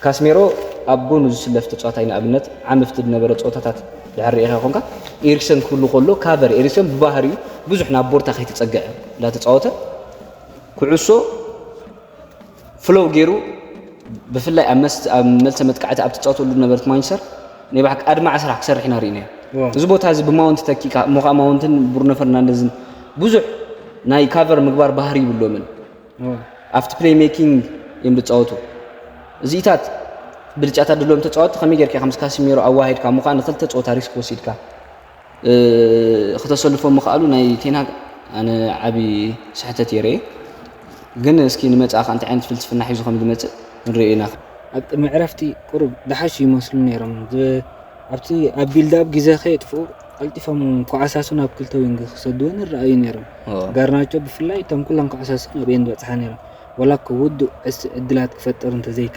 ካስሜሮ ኣብ ጎኑ ዝስለፍ ተጻዋታይ፣ ንኣብነት ዓመፍቲ ዝነበረ ጸወታታት ድሕር ርኢኻ ኮንካ፣ ኤሪክሰን ክህሉ ከሎ ካቨር፣ ኤሪክሰን ብባህሪኡ ብዙሕ ናብ ቦርታ ከይተጸግዐ እንዳተጻወተ፣ ኩዕሶ ፍሎው ገይሩ፣ ብፍላይ ኣብ መስ-፣ ኣብ መልሰ መጥቃዕቲ ኣብ ትጻወተሉ ነበረት ማንቸስተር፣ ናይ ባሕቂ ኣድማዒ ስራሕ ክሰርሕ ኢና ርኢናዮ። እዚ ቦታ እዚ ብማውንት ተኪካ እሞ፣ ከዓ ማውንትን ብሩኖ ፈርናንደዝን ብዙሕ ናይ ካቨር ምግባር ባህሪ ይብሎምን። ኣብቲ ፕሌይ ሜኪንግ እዮም ዝጻወቱ። እዚኢታት ብልጫታት ድሎም ተጻወትቲ ከመይ ጌርካ ኢኻ ምስ ካሲሜሮ ኣዋሂድካ እሞ፣ ከዓ ንክልተ ጸወታ ሪስክ ወሲድካ እ፣ ክተሰልፎ ምኽኣሉ ናይ ቴንሃግ ኣነ ዓቢ ስሕተት እየ ርእየ። ግን እስኪ ንመጻኢ ከኣ እንታይ ዓይነት ፍልስፍና ሒዙ ከም ዝመጽእ ንርእዮ ኢና። ኣብ ቅድሚ ዕረፍቲ ቁሩብ ዝሓሹ ይመስሉ ነይሮም። ዝ-፣ ኣብቲ ኣብ ቢልዳፕ ግዜ ከየጥፍኡ ቀልጢፎም ኮዓሳሱ ናብ ክልተ ዊንግ ክሰድዎ ንረኣዩ ነይሮም። ኦ። ጋርናቾ ብፍላይ እቶም ኩሎም ኮዓሳሱ ናብኤን ዝበጽሓ ነይሮም። ወላ እኮ ውዱእ ዕስ-፣ ዕድላት ክፈጥር እንተዘይከኣለ።